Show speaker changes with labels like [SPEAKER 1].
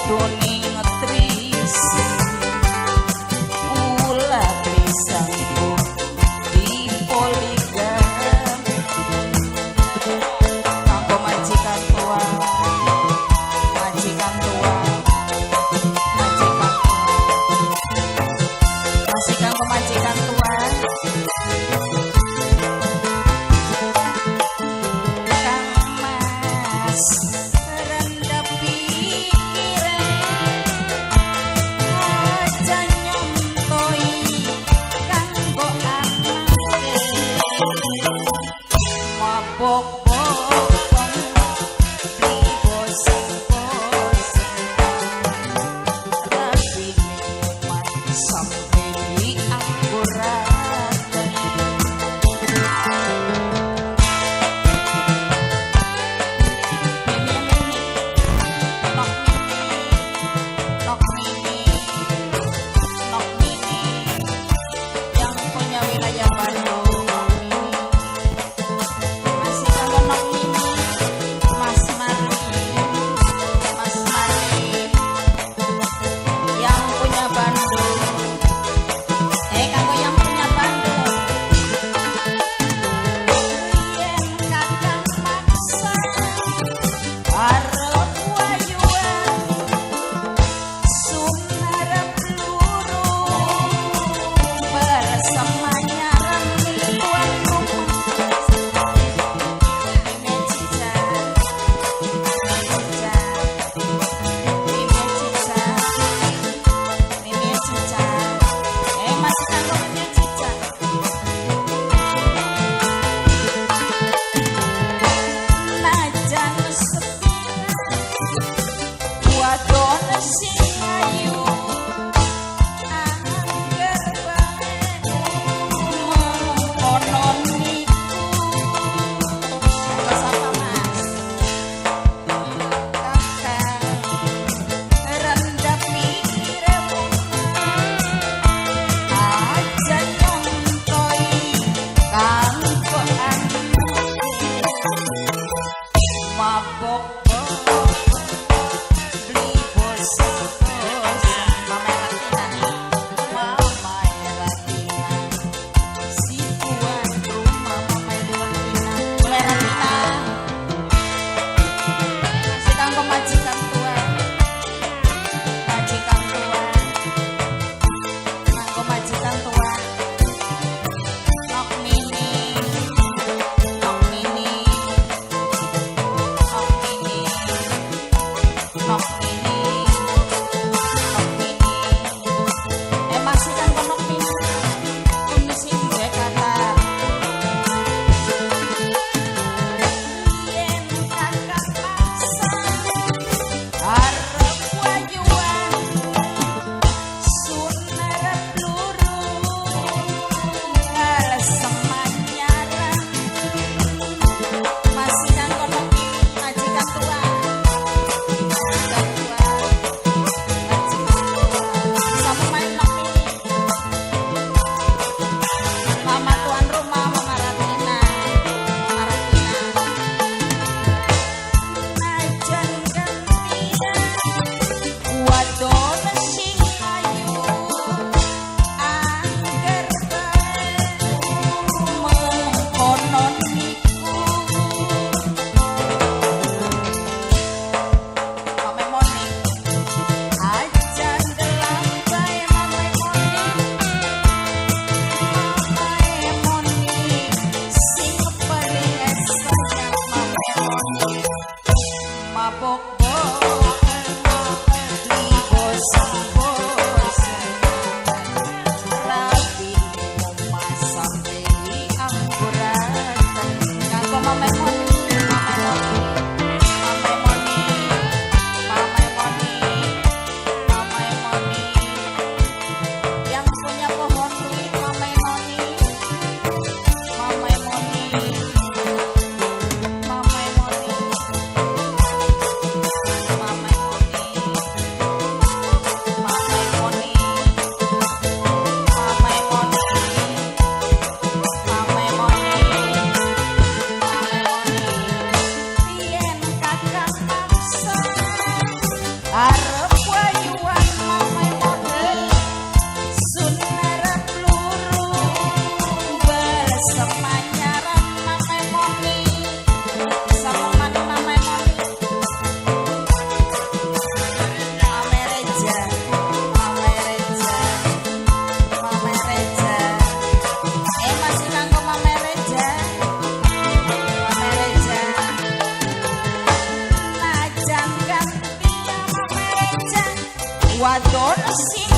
[SPEAKER 1] Kudune ngetrisi ulah beli sanggup di poligami. Kanggo majikan tua, majikan tua, majikan tua, masih kanggo majikan tua. Kang Mas rendah pikiran aja nyontoi kanggo anake mabok bokong beli bosen-bosen rabi minuman sampai diangguraken. Mimi mimi nok mimi nok mimi nok mimi yang punya wilayah Bandung, nok mimi masih kanggo nok mimi. Mas Marlin, Mas Marlin yang punya Bandung, kanggo yang punya Bandung. Yen kakang maksa arep wayuan sunarep luru bersama nyarani tuan rumah. Mimi Cica, Mimi Cica, Mimi Cica, Mimi Cica, masih kanggo Mimi Cica. Najan sepi wadon sing ayu angger bae mengkono niku. Kanggo sapa, Mas? Kakang rendah pikire aja nyontoi kanggo anake mabok beli bosen-bosen. Mama Ratina, Mama Ratina si tuan rumah, Mama Ratina, Mama Ratina masih kanggo majikan tua, majikan tua, kanggo majikan tua. Nok mini nok mini nok mini nok mini nok mini, masih kanggo nok mini sing Jakarta. Yen kakang maksa arep wayuan sunarep luru ngalem. Masih kanggo nok mini, majikan tua, majikan tua, majikan tua sama main nok mini. Mama tuan rumah, Mama Ratina, Mama Ratina. Najan gantian wadon sing ayu angger bae mengkono niku. Mama Moni aja ndelang bae. Mama Moni, Mama Moni sing paling sayang. Mama Moni mabok beli bosen-bosen rabi omah sampe diangguraken. Kanggo Mama Moni, Mama Moni, Mama Moni, Mama Moni, Mama Moni yang punya pohon duit. Mama Moni, Mama Moni, Mama Moni, Mama Moni, Mama Moni, Mama Moni, Mama Moni, Mama Moni. Yen kakang maksa arep Wadon sing